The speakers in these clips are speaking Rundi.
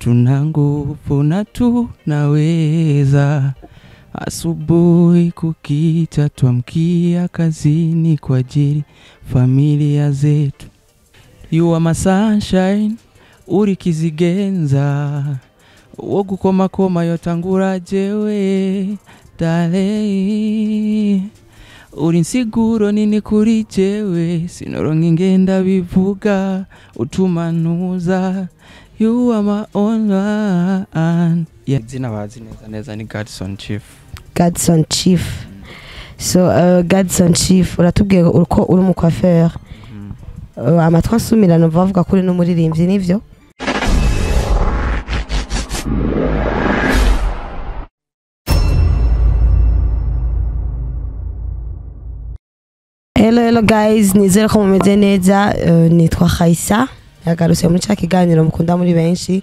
Tuna nguvu na tunaweza. Asubuhi kukicha tuamkia kazini kwa ajili familia zetu. You are my sunshine, uri kizigenza. Wogu koma koma yotangura jewe dale. Uri nsiguro nini kuri jewe, sinoronka ingenda bivuga utumanuza. You are my only one. Yeah, izina bazi neza neza ni Godson Chief. Godson Chief. So Godson Chief, uratubwiye uko uri mu coiffeur. Amatwi ansumirano bavuga ko uri n'umuririmbyi, nivyo? Hello hello guys, nizere ko mumeze neza. Nitwa Khaisa, yagarutse muri ca kiganiro mukunda muri benshi,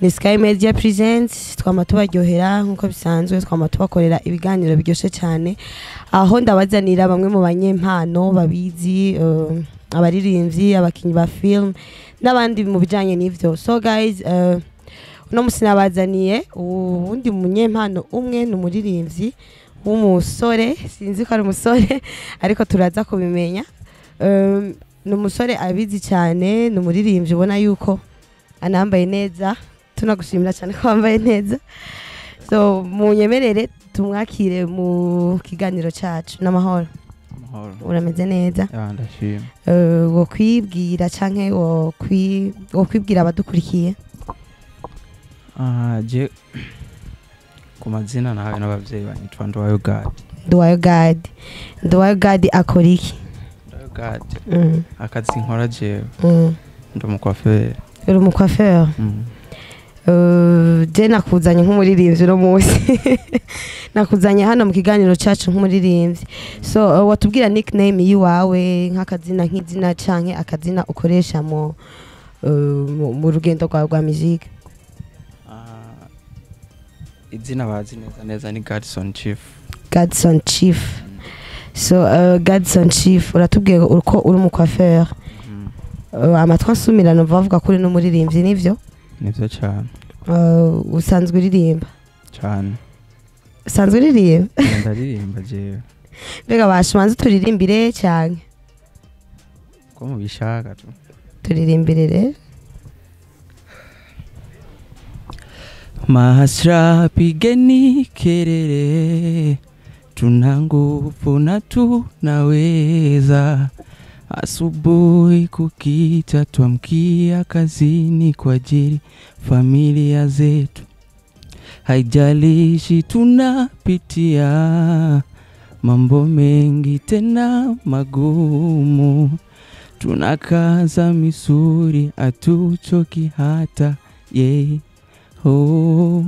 ni Sky Media Presents. Twama tubaryohera nkuko bisanzwe, twama tubakorera ibiganiro biryoshe cyane, aho ndabazanira bamwe mu banyempano babizi, abaririmbyi, abakinyi ba film n'abandi mu bijanye n'ivyo. So guys, uno musi nabazaniye uwundi munyempano umwe, ni umuririmbyi w'umusore, sinzi ko ari umusore ariko turaza kubimenya. Ni umusore abizi cyane, ni umuririmbyi ubona yuko anambaye neza, tunagushimira cyane ko wambaye neza. So munyemerere tumwakire mu kiganiro cyacu. N'amahoro? Amahoro. Urameze neza? Ya, ndashima. Wokwibwira canke wokwibwira abadukurikiye? Je ku mazina nahawe n'abavyeyi banyitwa Nduwayo Gad. Nduwayo Gad. Nduwayo Gad akora iki? Nduwayo Gad. Akazi nkora jewe. Ndi umukwaferi. Uri umukwaferi? Je nakuzanye nk'umuririmbyi uno munsi. Nakuzanye hano mu kiganiro cyacu nk'umuririmbyi. So watubwira nickname yiwawe, nk'akazina, nk'izina canke akazina ukoresha mu rugendo rwawe rwa musique? Izina bazi neza neza ni Godson Chief. Godson Chief. So Godson Chief, uratubwiye uko uri mu coiffeur. Amatwi ansumirano bavuga ko uri n'umuririmbyi, nivyo? Nivyo cyane. Usanzwe uririmba? Cyane. Usanzwe uririmba? Ndaririmba jewe. Mbega bashumanze turirimbire cyane? Ko mubishaka tu. Turirimbire rero. Mahasra pigeni kerere, tuna nguvu na tunaweza. Asubuhi kukicha tuamkia kazini kwa ajili familia zetu. Haijalishi tunapitia mambo mengi tena magumu, tunakaza misuri atuchoki hata yeah. Oh,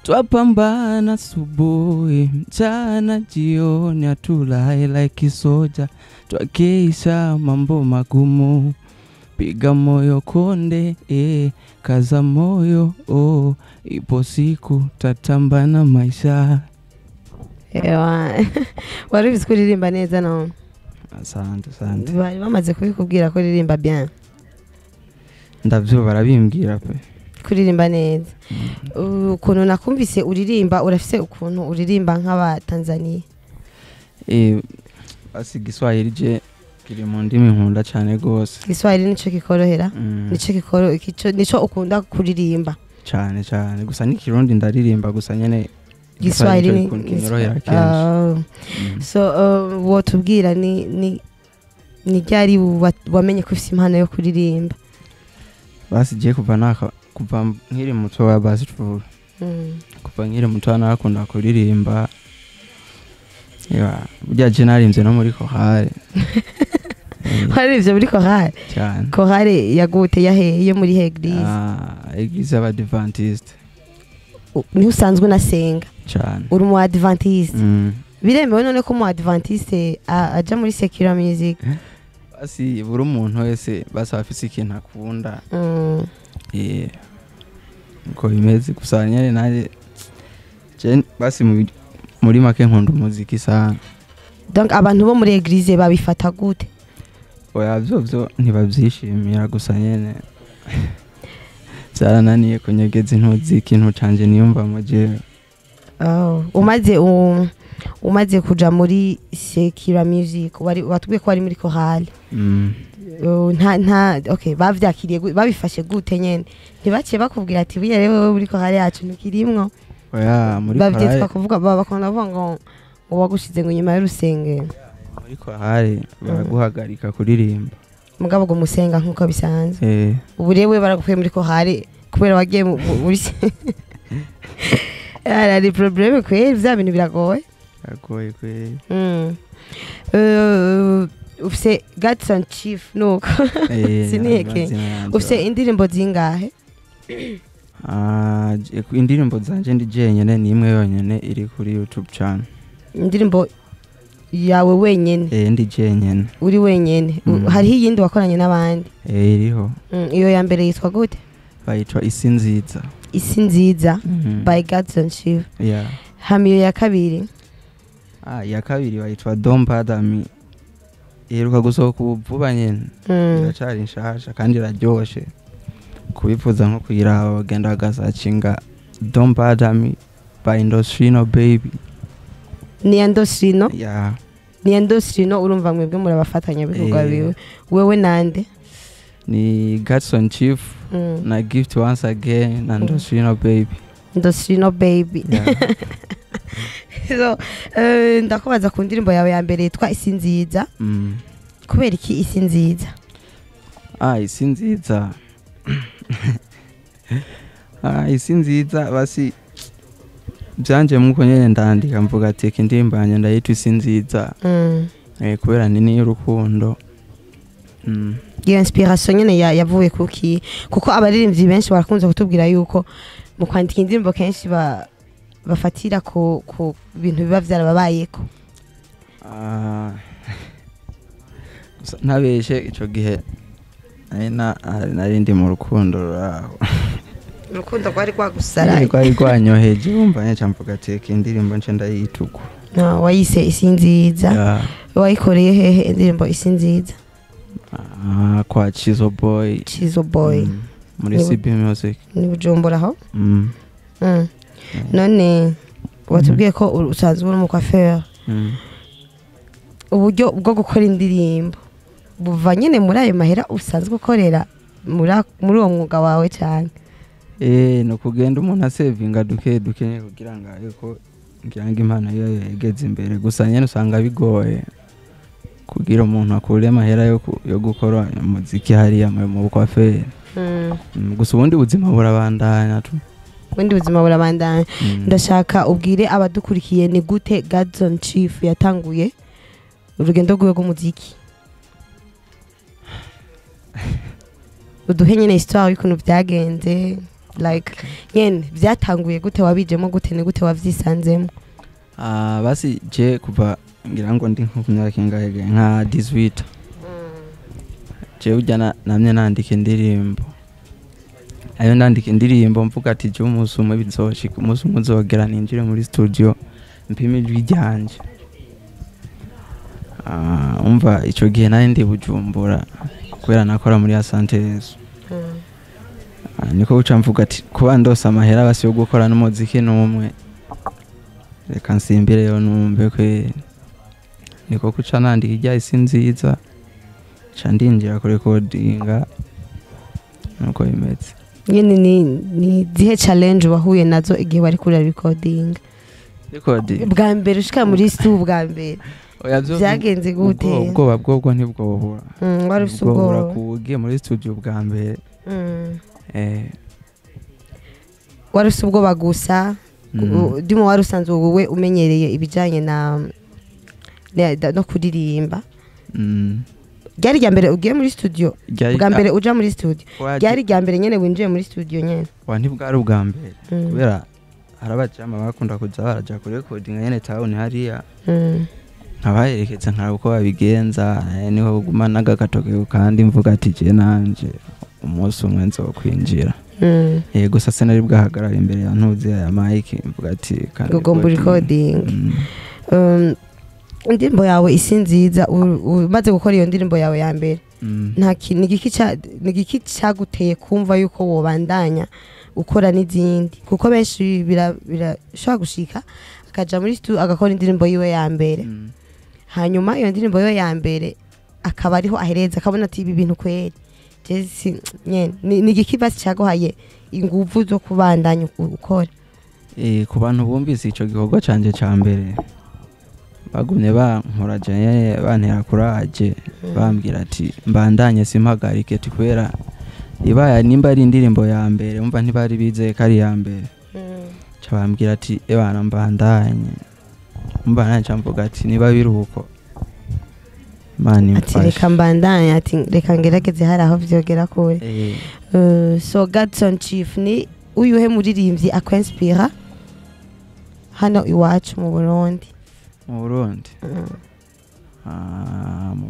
twapambana asubuhi, mchana, jioni, hatulai like soja, twakesha mambo magumu. Piga moyo konde, kaza moyo, oh, ipo siku tatambana maisha. Ewa, wari uzi kuririmba neza no? Asante, asante. Bari bamaze kubikubwira ko uririmba bien? Ndavyo barabimbwira pe. Kuririmba neza. Ukuntu nakumvise uririmba, urafise ukuntu uririmba nk'aba Tanzania. Basi Giswahili je kiri mu ndimi nkunda cyane gose. Giswahili nico kikorohera? Nico kikoro nico ukunda kuririmba? Cyane cyane, gusa ni Kirundi ndaririmba gusa nyene Giswahili ni kinyorohera kenshi. So wotubwira ni ryari wamenye ko ufise impano yo kuririmba? Basi je kuva naka kuva nkiri muto wa basi tuvuga. Kuva nkiri muto narakunda kuririmba. Ya, burya je narimvye no muri chorale. Warivye muri chorale? Cyane. Chorale yagute yahe yo muri église? Église y'Abadventiste. Ni usanzwe unasenga? Cyane. Uri mu Adventiste? Biremewe none ko mu Adventiste aja muri secular music? Basi buri umuntu wese basi afise ikintu akunda. Uko bimeze gusa nyene naje basi muri make nkunda umuziki sana. Donc abantu bo muri église babifata gute? Oya vyo ntibavyishimira gusa nyene. Byarananiye kunyegeza intuzi ikintu canje niyumvamo jewe. Oh, umaze kuja muri secular music, wari watubwiye ko wari muri chorale. Nta okay, bavyakiriye babifashe gute nyene? Ntibaciye bakubwira ati: "Buriya rero wewe muri chorale yacu ntukirimwo"? Oya, muri Bavyitwa korale kuvuga, baba bakunda kuvuga ngo wagushize ngo inyuma y'urusengero. Muri korale baraguhagarika kuririmba. Mugabo ngo musenga nk'uko bisanzwe. Eh. Ubu rero we baragukuye muri chorale kubera wagiye muri ari problème kweri, vya bintu biragoye. Biragoye kweri. Ufise Godson Chief nuko? Eh, Siniheke. amazina yanje. Ufise indirimbo zingahe? Ah, indirimbo zanje ndi jenyene ni imwe yonyene iri kuri YouTube channel. Indirimbo yawe wenyene? Eh, ndi jenyene. Uri wenyene? Hariho iyindi wakoranye n'abandi? Eh, iriho. Iyo ya mbere yitwa gute? Bayitwa Isi Nziza. Isi Nziza by Godson Chief. Yeah. Hama iyo ya kabiri? Ah, iya kabiri bayitwa Don't Bother Me, iheruka gusohoka ubu vuba nyene. Iracari nshasha kandi iraryoshe. Kubifuza nko kuyiraba bagenda bagasacinga Don't Bother Me by Indosfino Baby. Ni ya Ndosrino? Yeah. Ni ya Ndosrino. Urumva mwebwe murabafatanya bikorwa Eh. biwe, wewe nande? Ni Godson Chief na Gift Once Again na Ndosfino Baby. Ndosrino Baby. Yeah. So, ndakubaza ku ndirimbo yawe ya mbere yitwa Isi Nziza. Kubera iki Isi Nziza? Ah, Isi Nziza, ah, Isi Nziza basi byanje muko nyene ndandika mvuga ati reka indirimbo yanjye ndayitwa Isi Nziza. Eh, kubera nini y'urukundo. Iyo inspiration nyene yavuye kuki? Kuko abaririmbyi benshi barakunze kutubwira yuko mu kwandika indirimbo kenshi bafatira ku bintu biba vyarababayeko. Ah, gusa ntabeshe ico gihe nari ndi mu rukundo ruraho. Urukundo rwari rwagusaraye. Rwari rwanyoheje, wumva nyene mvuga ati reka indirimbo nce ndayituku. No, wayise Isi Nziza. Yeah. Wayikoreye hehe indirimbo Isi Nziza? Ah, kwa Chizo Boy. Chizo Boy. Muri CB Music. Ni Bujumbura aho? Mm. None watubwiye ko usanzwe uri umukwaferi. Uburyo bwo gukora indirimbo buva nyine muri ayo mahera usanzwe ukorera muri uwo mwuga wawe cyane? Eh, no kugenda umuntu asevinga duke duke nyene kugira ngo arebe ko ngira ngo impano yiwe yegeze imbere. Gusa nyene usanga bigoye kugira umuntu akure amahera yo gukora umuziki hariya mu bukwaferi. Gusa ubundi buzima burabandanya tu. Ubundi buzima burabandanya. Ndashaka ubwire abadukurikiye ni gute Godson Chief yatanguye urugendo rwiwe rw'umuziki. Uduhe nyine histoire y'ukuntu byagenze, like nyene byatanguye gute, wabijemo gute, ni gute wavyisanzemo? Ah, basi je kuva ngira ngo ndi nko ku myaka ingahe nka 18, jewe ujya namye nandika indirimbo, ayo ndandika indirimbo mvuga ati je umunsi umwe bizoshika, umunsi umwe uzogera ninjire muri studio mpime ijwi ryanje. Ah, umva ico gihe nari ndi Bujumbura kubera nakora muri Asante Yesu. Ah, niko guca mvuga ati kuba ndose amahera basi yo gukora n'umuziki n'umwe, reka nsimbireyo numve kwe. Niko guca nandika ijya Isi Nziza, ca ndinjira kurekodinga, nuko bimeze. Nyene ni zihe challenge wahuye nazo igihe wari kuri recording? Recording? Bwa mbere ushika muri stu bwa mbere. Oya, Byagenze gute? Ubwoba bwobwo ntibwobura. Wari ufise Ubwobura ubwoba? ku ugiye muri studio bwa mbere. Eh. Wari ufise ubwoba gusa? Ndimo wari usanzwe wowe umenyereye ibijanye na no kuririmba. Ryari rya mbere ugiye muri studio? Bwa mbere uja muri studio? Ryari rya mbere nyene winjiye muri studio nyene? Wa, ntibwari ubwa mbere. Kubera hari abajama bakunda kuza baraja kurekodinga nyene town hariya, nkabaherekeza nkaraba uko babigenza. Niho guma n'agakatoke kandi mvuga ati je nanje umunsi umwe nzokwinjira. Gusa sinari bwahagarara imbere ya ntuzi ya mic mvuga ati kandi Ngo ugomba recording. recording. Indirimbo yawe Isi Nziza, umaze gukora iyo ndirimbo yawe ya mbere, nta ni igiki cyaguteye kumva yuko wobandanya ukora n'izindi? Kuko benshi birashobora gushika akaja muri studio agakora indirimbo yiwe ya mbere, hanyuma iyo ndirimbo yiwe ya mbere akaba ariho ahereza, akabona ati ibi bintu kweri je nyene ni igiki basi cyaguhaye inguvu zo kubandanya ukora? Ku bantu bumvise ico gikorwa canje ca mbere, bagumye bankoraje nyene, bantera kuraje, bambwira ati mbandanye simpagarike, ati kubera ibaya nimba ari indirimbo ya mbere, umva ntibari bizeye ko ari iya mbere. Ca bambwira ati ebana mbandanye. Umva nanje mvuga ati niba biri uko, Imana ati imfashe. Reka mbandanye, ati reka ngerageze, hari aho vyogera kure. So Godson Chief, ni uyuhe muririmbyi akwinspira hano iwacu mu Burundi? Mu Burundi? Ah, mu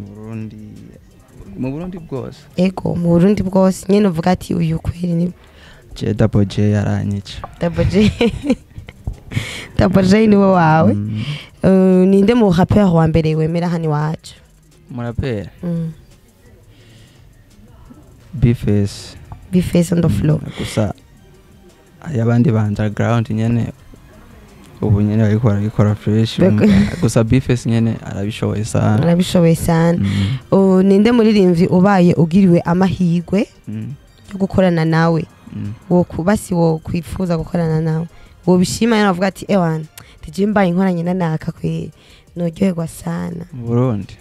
Burundi bwose? Ego, mu Burundi bwose nyene, uvuga ati uyu kweri ni Je Double J yaranyica. Double J, Double J niwe wawe? Mm. Ninde mu rappeur wa mbere wemera hano iwacu? Muraperi? Bface. Bface on the floor. Gusa hari abandi ba underground nyene ubu nyene bariko barabikora fresh. Gusa Bface nyene arabishoboye sana. Arabishoboye sana. Ninde muririmbyi ubaye ugiriwe amahirwe yo gukorana nawe, wo basi wo kwifuza gukorana nawe, wobishima yana avuga ati ewana tije mbaye inkoranye na naka kwe noryoherwa sana? Mu Burundi?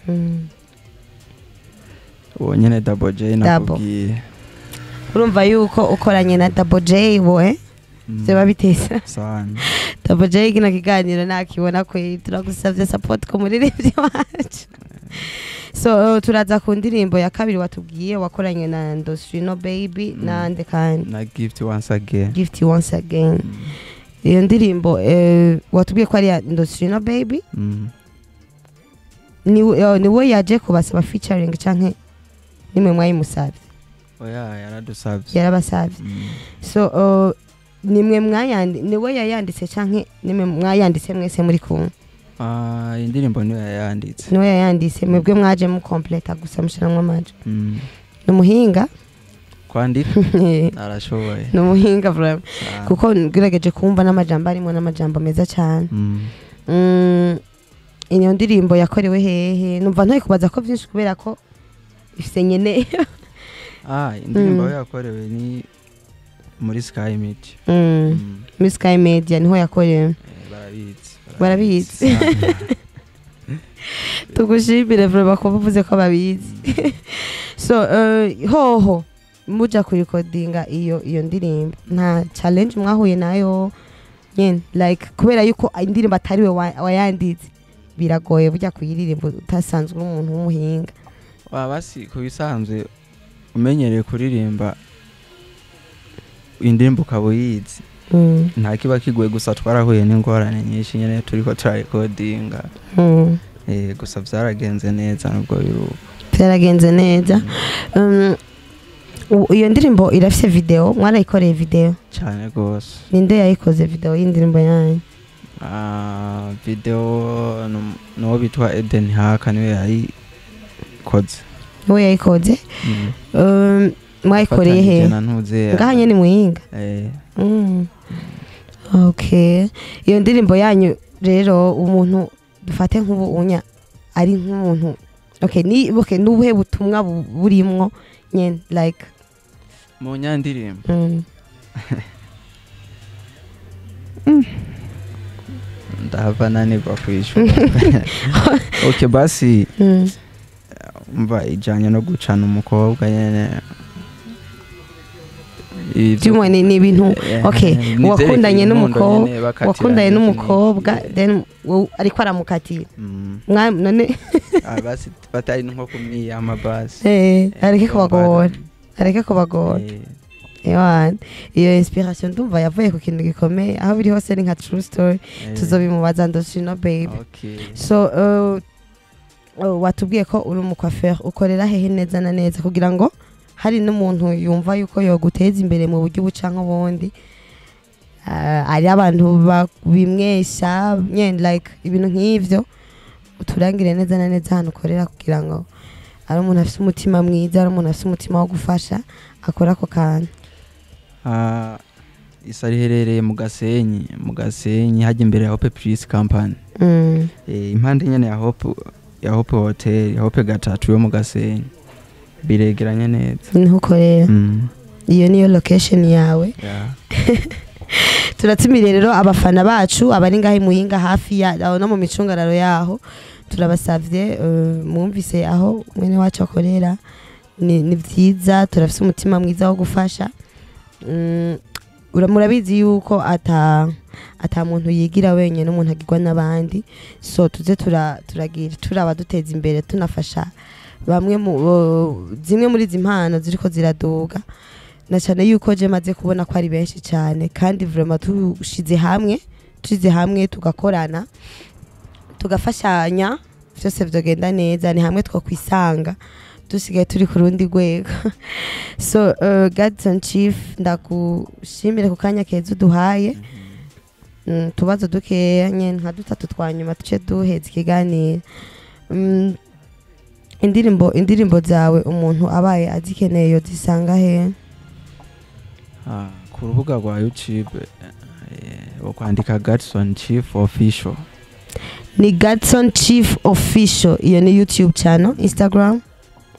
Uwo nyene Double J Double. nakubwiye. Urumva yuko ukoranye na Double J wowe vyoba bitesa Sana. Double J, kino kiganiro nakibona kwe, turagusavye support ku muririmbyi wacu. So turaza ku ndirimbo ya kabiri watubwiye wakoranye na Ndosino Baby nande kandi? Na Gift Once Again. Gift Once Again. Iyo ndirimbo watubwiye ko ari ya Ndosino Baby. Ni we yaje kubasaba featuring canke nimwe mwayimusavye? Oya, yaradusavye. Yarabasavye. So nimwe mwayandi, niwe yayanditse canke nimwe mwayanditse mwese muri kumwe? Ah, indirimbo niwe yayanditse. Niwe yayanditse, mwebwe mwaje mu completa gusa mushiramwo amaji. Ni umuhinga. Kwandika arashoboye. Ni umuhinga vraiment. Sana. Kuko ngerageje kumva n'amajambo arimo n'amajambo meza cyane. Iyo ndirimbo yakorewe hehe? Numva ntoye kubaza ko byinshi kubera ko ifise nyene. Ah, indirimbo aho yakorewe ni muri Sky Media. Muri Sky Media niho yakorewe? Barabizi. Barabizi. Sana. Tugushimire vraiment kuba uvuze ko babizi. So hoho muja kurikodinga iyo ndirimbo, nta challenge mwahuye nayo nyene, like kubera yuko indirimbo atari we wayanditse, biragoye burya kuyiririmba utasanzwe uri umuntu w'umuhinga? Wa basi ku bisanzwe umenyereye kuririmba indirimbo ukaba uyizi, nta kiba kigoye. Gusa twarahuye n'ingorane nyinshi nyene turiko turarekodinga. Gusa vyaragenze neza nubwo biruko. Byaragenze neza. Iyo ndirimbo irafise video? Mwarayikoreye video? Cane gose. Ninde yayikoze video y'indirimbo yanyu? Ah, video nuwo bitwa Eden Haka niwe yayikoze. Niwe yayikoze? Mwayikoreye Afatanije he? na Ntuze. Ngaha nyene Muyinga? Eh. Okay, iyo ndirimbo yanyu rero, umuntu dufate nk'ubu unya ari nk'umuntu, okay, ni okay, nubuhe butumwa burimwo nyene, like? Mu nyandirimbo? Ndahava nanirwa kwishura. Okay, basi mva ijanye no gucana umukobwa nyene. Byumwe ni ibintu okay, ni wakundanye ivyerekeye inkundo n'umukobwa, nyene, bakatirana wakundanye iki n'umukobwa, n'iki. Then wowe ariko aramukatira. None Ah, basi batari nko kumwiyama basi. Areke kubagora, areke kubagora. Ewana, iyo inspiration ndumva yavuye ku kintu gikomeye. Aho biri hose ni nka true story. Tuzobimubaza Ndoshino Baby. Okay. So watubwiye ko uri umucoiffeur, ukorera hehe neza na neza, kugira ngo hari n'umuntu yumva yuko yoguteza imbere mu buryo ubu canke ubundi? Ari abantu bimwesha nyene, like ibintu nk'ivyo. Uturangire neza na neza ahantu ukorera, kugira ngo ari umuntu afise umutima mwiza, ari umuntu afise umutima wo gufasha, akora ako kantu. Ah, isari iherereye mu Gasenyi hajya imbere ya Hope Plus Company. Impande nyene ya Hope Hotel, ya Hope gatatu yo mu Gasenyi, biregeranye neza. Niho ukorera? Mm. Iyo niyo location yawe? Yeah. Turatumire rero abafana bacu abari ngaho i Muyinga, hafi ya aho no mu micungararo yaho. Turabasavye, mwumvise aho mwene wacu akorera. Ni vyiza, turafise umutima mwiza wo gufasha. Murabizi yuko ata muntu yigira wenyine, umuntu agirwa n'abandi. So tuze turagira turaba duteza imbere, tunafasha bamwe mu zimwe muri izi mpano ziriko ziraduga, na cyane yuko je maze kubona ko ari benshi cyane. Kandi vraiment tushize hamwe, tushize hamwe, tugakorana, tugafashanya, byose vyogenda neza. Ni hamwe twokwisanga dusigaye turi ku rundi rwego. So Godson Chief, ndagushimire ku kanya keza uduhaye. Tubazo dukeya nyene nka dutatu twa nyuma, tuce duheza ikiganiro. Indirimbo zawe, umuntu abaye azikeneye yozisanga he? Ah, ku rubuga rwa YouTube, kwandika Godson Chief Official. Ni Godson Chief Official, iyo ni YouTube channel. Instagram?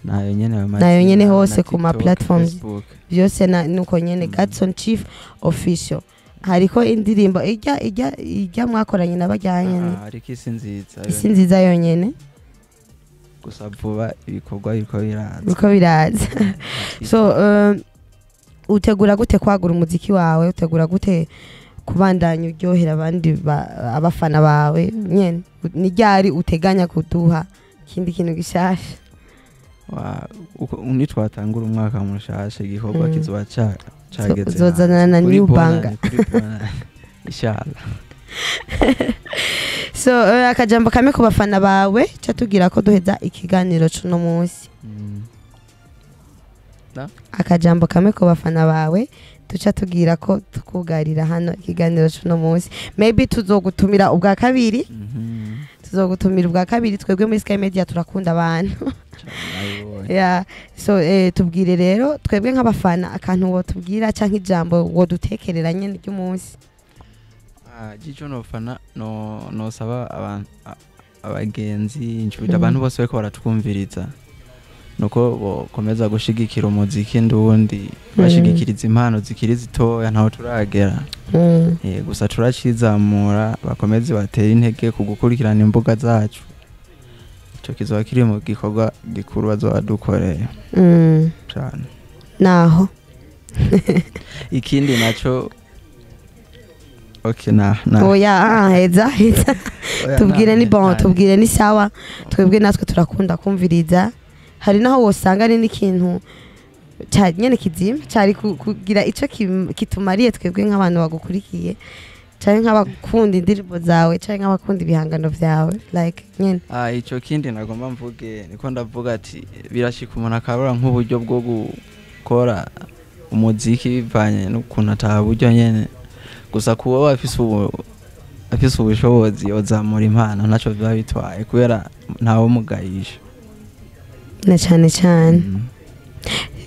Nayo nyene ayo Nayo nyene mazina, hose na ku ma TikTok, platforms. Facebook. Byose na nuko nyene. Godson Chief Official. Hariko indirimbo ijya mwakoranye na bajyanye? Ah, ariko Isi Nziza. Isi Nziza yonyene? Gusa vuba ibikorwa biriko biraza. Biko biraza. So utegura gute kwagura umuziki wawe? Utegura gute kubandanya uryohera abandi abafana bawe nyene? Ni ryari uteganya kuduha ikindi kintu gishasha? Nitwatangura umwaka mushasha, igikorwa kizoba cageze. Uzozanana na Kuri new bonane, banger. Kuri bonane. Inshallah. So akajambo kamwe ku bafana bawe, ca tugira ko duheza ikiganiro cuno munsi. Akajambo kamwe ku bafana bawe, tuca tugira ko tukugarira hano ikiganiro cuno munsi. Maybe tuzogutumira ubwa kabiri. Tuzogutumira ubwa kabiri. Twebwe muri Sky Media turakunda abantu. Cane, nabibonye. Yeah. So tubwire rero twebwe nk'abafana akantu wotubwira canke ijambo wodutekerera nyene ry'umunsi. Ah, jico nofana no nosaba abantu, abagenzi, inshuti, abantu bose bariko baratwumviriza, nuko bokomeza gushigikira umuziki ndundi, bashigikiriza impano zikiri zitoya. Ntaho turagera. Gusa turacizamura. Bakomeze batere intege ku gukurikirana imbuga zacu. Ico kizoba kiri mu gikorwa gikuru bazoba dukoreye cane. Naho. Ikindi naco, okay, na Oya, ah, heza heza. Oya, Tubwire. Ni bon. Tubwire, ni sawa. Twebwe natwe turakunda kumviriza. Hari naho wosanga ari n'ikintu nyene kizima cari kugira ico kitumariye twebwe nk'abantu bagukurikiye, canke nk'abakunda indirimbo zawe, canke nk'abakunda ibihangano vyawe, like nyene. Ah, ico kindi nagomba mvuge, niko ndavuga ati birashika umuntu akabura nk'uburyo bwo gukora umuziki bivanye n'ukuntu ata buryo nyene. Gusa kuba afise ubushobozi, yozamura impano, ntaco biba bitwaye, kubera ntawe mugayisha. Na cane cane.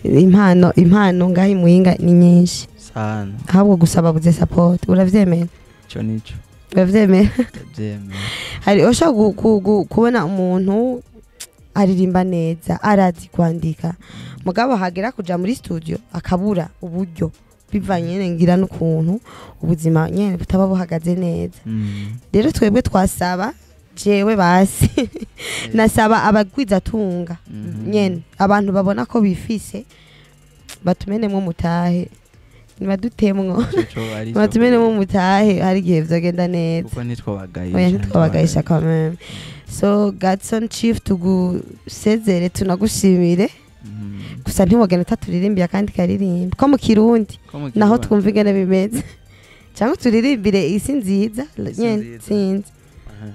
Impano ngaho i Muyinga ni nyinshi. Sana. Ahubwo gusa babuze support. Uravyemera? Ico nico. Uravyemera? Ndavyemera. Hari ushobora kubona umuntu aririmba neza, arazi kwandika, mugabo hagera kuja muri studio akabura uburyo, bivanye nyene ngira n'ukuntu ubuzima nyene butaba buhagaze neza. Rero twebwe twasaba, jewe basi nasaba abagwizatunga nyene, abantu babona ko bifise, batumenemwo mutahe, nibadutemwo. Ico co ari ico. Batumenemwo mutahe, hari igihe vyogenda neza. Kuko ntitwobagayisha. Oya, ntitwabagayisha quand même. So Godson Chief, tugusezere, tunagushimire. Gusa ntiwogenda utaturirimbiye akandi karirimbo ko mu Kirundi. Ko mu Naho Kirundi. twumva ingene bimeze, cyangwa turirimbire Isi Nziza. Isi Nyene Nziza. Sinzi. Aha.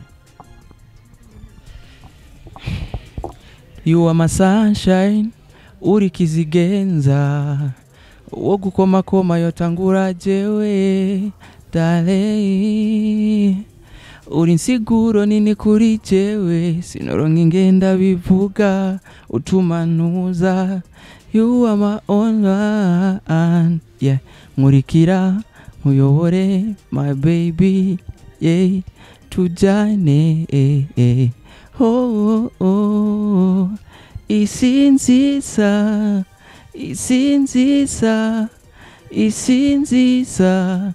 You are my sunshine, uri kizigenza, wo gukomakoma yotangura jewe dale. Uri insiguro nini kuri jewe, sinoronka ingenda bivuga, utuma ntuza. You are my only one, yeah. Nkurikira nkuyobore, my baby, yeah. Tujyane, eh, eh. Oh, oh, oh. Isi nziza, isi nziza, isi nziza,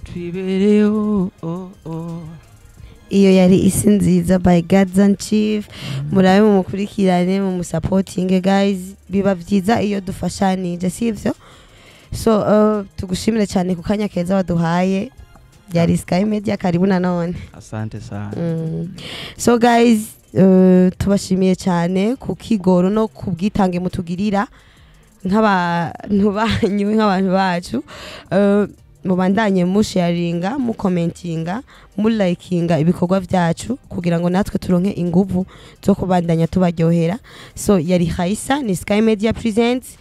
twibereho, oh, oh. Iyo yari Isi Nziza by Gods Chief. Murabe mumukurikirane, mumusapotinge guys. Biba byiza iyo dufashanije, sivyo? So tugushimire cyane ku kanya keza waduhaye. Yari Sky Media, karibu nanone. Asante sana. So guys, tubashimiye cyane ku kigoro no ku bwitange mutugirira nk'abantu banyu, nk'abantu bacu. Mubandanye musharinga, mukomentinga, mulayikinga ibikorwa byacu kugira ngo natwe turonke inguvu zo kubandanya tubaryohera. So yari Haisa, ni Sky Media Presents.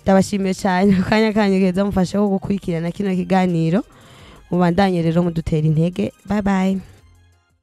Ndabashimiye cyane ku kanya kanyu keza mufashe ko gukurikirana kino kiganiro. Mubandanye rero mudutera intege. Bye bye.